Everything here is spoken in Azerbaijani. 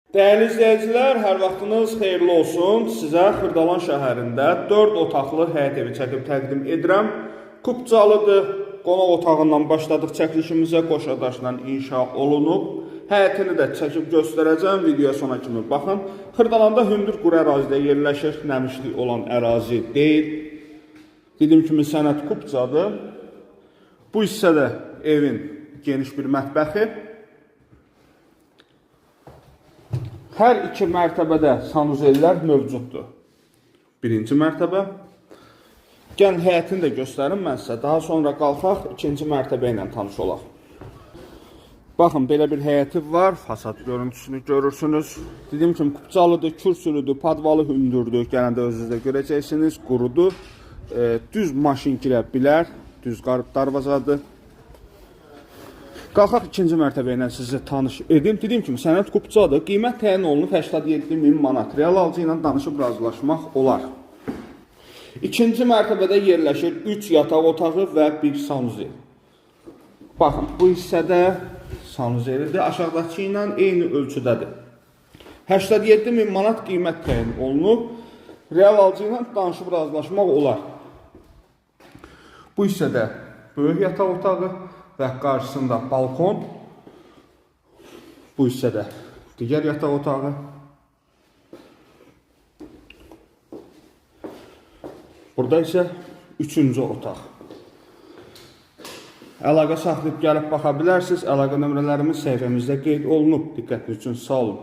Dəyərli izləyicilər, hər vaxtınız xeyirli olsun. Sizə Xırdalan şəhərində 4 otaqlı həyət evi çəkib təqdim edirəm. Kupcalıdır. Qonaq otağından başladıq çəkilişimizə, qoşa daşla inşa olunub. Həyətini də çəkib göstərəcəm. Videoya sona kimi baxın. Xırdalanda hündür quru ərazidə yerləşir. Nəmişlik olan ərazi deyil. Dediyim kimi sənəd kupcadır. Bu hissədə evin geniş bir mətbəxi. Hər iki mərtəbədə sanuzellər mövcuddur. Birinci mərtəbə. Gəlin həyətini də göstərim mən sizə. Daha sonra qalxaq ikinci mərtəbə ilə tanış olaq. Baxın, belə bir həyəti var. Fasad görüntüsünü görürsünüz. Dediyim kimi kupcalıdır, kürsülüdür, padvalı hündürdür. Gələndə özünüz də görəcəksiniz. Qurudur. Düz maşın girə bilər. Düz darvazadır. Qalxaq ikinci mərtəbə ilə sizi tanış edim. Dediyim kimi sənəd kupcadır. Qiymət təyin olunub 87 min manat. Real alıcı ilə danışıb razılaşmaq olar. İkinci mərtəbədə yerləşir 3 yataq otağı və 1 sanuzel. Baxın, bu hissədə sanuzelidir. Aşağıdakı ilə eyni ölçüdədir. 87 min manat qiymət təyin olunub. Real alıcı ilə danışıb razılaşmaq olar. Bu hissədə böyük yataq otağı və qarşısında balkon. Bu hissədə digər yataq otağı. Burada isə üçüncü otaq. Əlaqə saxlayıb gəlib baxa bilərsiniz. Əlaqə nömrələrimiz səhifəmizdə qeyd olunub. Diqqətiniz üçün sağ olun.